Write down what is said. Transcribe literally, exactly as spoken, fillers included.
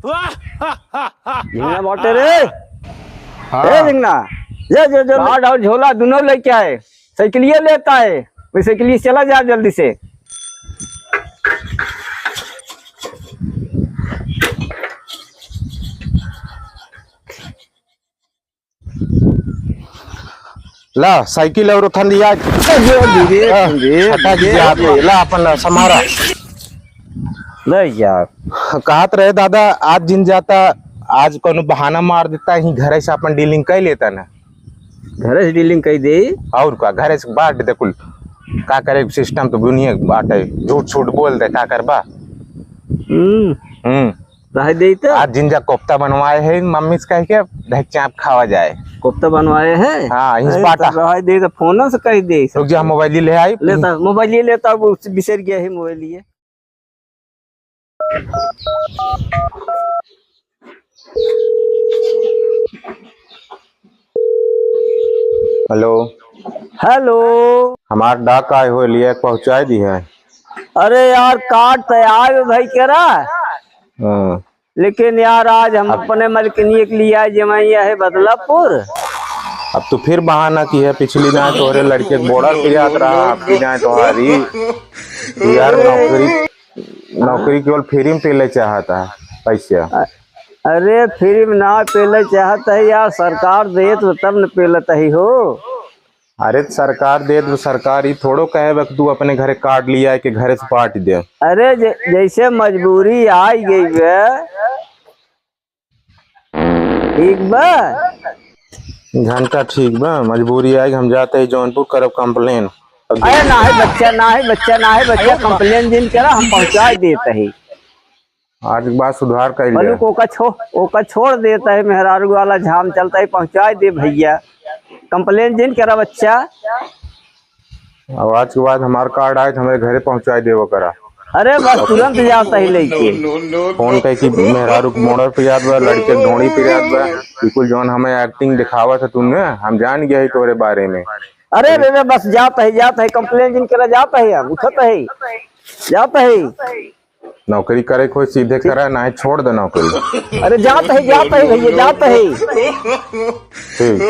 झिंगना बाटे रे। हाँ। ए झिंगना, ये जो, जो कार्ड और झोला दोनों लेके आए, साइकिलिया लेता है, वही साइकिलिया से चला जा जल्दी से। ला, साइकिल और उठा लिया। धीरे, हाँ, धीरे, हटा धीरे। दीजिए आप। ला, अपन संभारा। ले यार। कहत रहे दादा, आज जिन जाता, आज कोनो बहाना मार देता, ही घरे से अपन डीलिंग कर लेता ना। घरे से डीलिंग कर दे। और का, घरे से बांट दे कुल। का करे, सिस्टम तो दुनिया बाटे, झूठ छूट बोल दे, का करबा? हम्म। हम्म। रह दे तो। आज जिंजा कोफ्ता बनवाए है मम्मी से कह के, देख चाप खावा जाए। कोफ्ता बनवाए है? हाँ, इस अरे, बाटा। तो रह दे तो फोन से कह दे। रुक जा, हम मोबाइल ले आई। लेता, मोबाइल ये लेता, अब उससे बिसर गया है मोबाइल ये। हेलो। हेलो। हमार डाक आए हुए लिए पहुँचाए दी है। अरे यार, कार्ड तो आए भाई केरा। हाँ। लेकिन यार, आज हम अब अपने मलकिनी के लिए आए, जमाई है बदलापुर। अब तू फिर बहाना की है, पिछली ना तोहरे लड़के के बॉर्डर पे जात रहा, आपकी ना तोहारी। तू यार नौकरी, नौकरी केवल फ्री में पेले चाहता है पैसा। अ-, अरे फ्री में ना पेले चाहता है यार, सरकार दे तो तब न पेलत ही हो। अरे त सरकार दे तो सरकार ही थोड़ो कहे बा कि तू अपने घरे कार्ड लिया के घरे से पार्टी दे। अरे ज-, जैसे मजबूरी आई गई बे, ठीक बा। घंटा ठीक बा, मजबूरी आई, हम जाते ही जौनपुर करब कंप्लेन। अरे ना है बच्चा, ना है बच्चा, ना है बच्चा, कंप्लेन जिन करा, हम पहुँचा देते ही। आज के बाद सुधार कइल बोलू जाए। ओका छो-, ओका छोड़ देता है, मेहरारू वाला झाम चलता है, पहुँचा दे भैया, कंप्लेन जिन करा बच्चा। अब आज के बाद हमार कार्ड आए तो हमरे घरे पहुँचा देवा करा। अरे बस तुरंत जाता ही लेके। फोन कह कि मेहरारू के मोड़र पे जात बा, लड़के के ढोड़ी पे जात बा, बिल्कुल जौन हमें एक्टिंग दिखावत है तुमने, हम जान गया है तोरे बारे में। अरे रे रे, बस जाता है, जाता है, कंप्लेन जिन करा जाता है, हम उठता है, जाता है। नौकरी करे कोई सीधे करा, ना छोड़ दे नौकरी। अरे जात है, जात है भैया, जात है। ठीक।